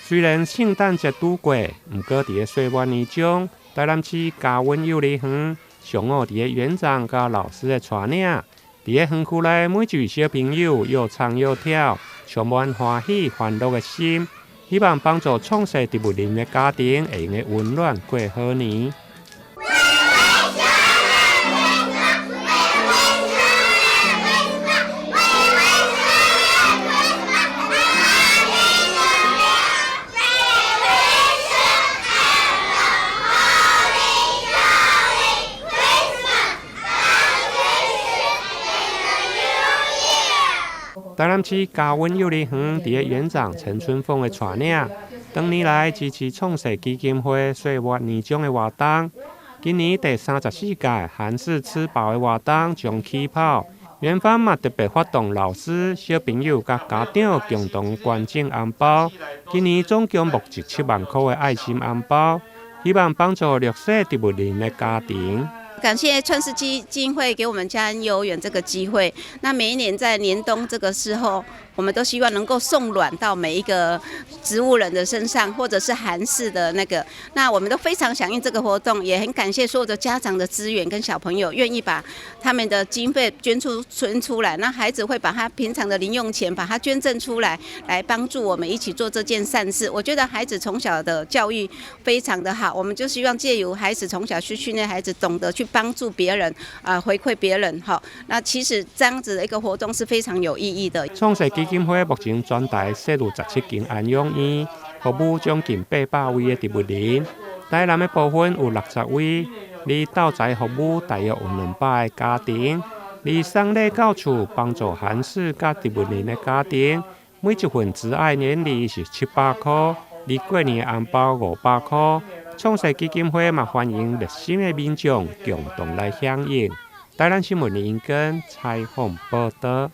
雖然聖誕節拄過，毋過佇个歲末年終，台南市嘉穩幼兒園上午佇个園長佮老師的帶領，佇个園區內每一位小朋友又唱又跳，充滿歡喜歡樂的心，希望幫助創世植物人的家庭會用得溫暖過好年。台南市嘉穩幼兒園佇个園長陳春鳳的帶領，多年來支持創世基金會歲末年終的活動。今年第34屆韓式吃飽的活動將起跑，園方嘛特別發動老師、小朋友佮家長共同捐贈紅包。今年總共募集7萬箍的愛心紅包，希望幫助弱勢植物人的家庭。感謝創世基金會給我們嘉恩幼兒園這個機會。那每一年在年冬這個時候，我們都希望能夠送暖到每一個植物人的身上，或者是韓式的那個。那我們都非常響應這個活動，也很感謝所有的家長的資源跟小朋友願意把他們的經費捐出存出來。那孩子會把他平常的零用錢把它捐贈出來，來幫助我們一起做這件善事。我覺得孩子從小的教育非常的好，我們就希望借由孩子從小去訓練孩子懂得去幫助別人啊，回饋別人。好，那其實這樣子的一個活動是非常有意義的。創世基金會目前全台設有17間安養院，服務將近800位的植物人。台南的部分有60位，而鬥財服務大約有200個家庭。而送禮到厝幫助韓式佮植物人的家庭，每一份慈愛年禮是700箍，而過年的紅包500箍。創世基金會嘛歡迎熱心的民眾共同來響應。台南新聞林根採訪報導。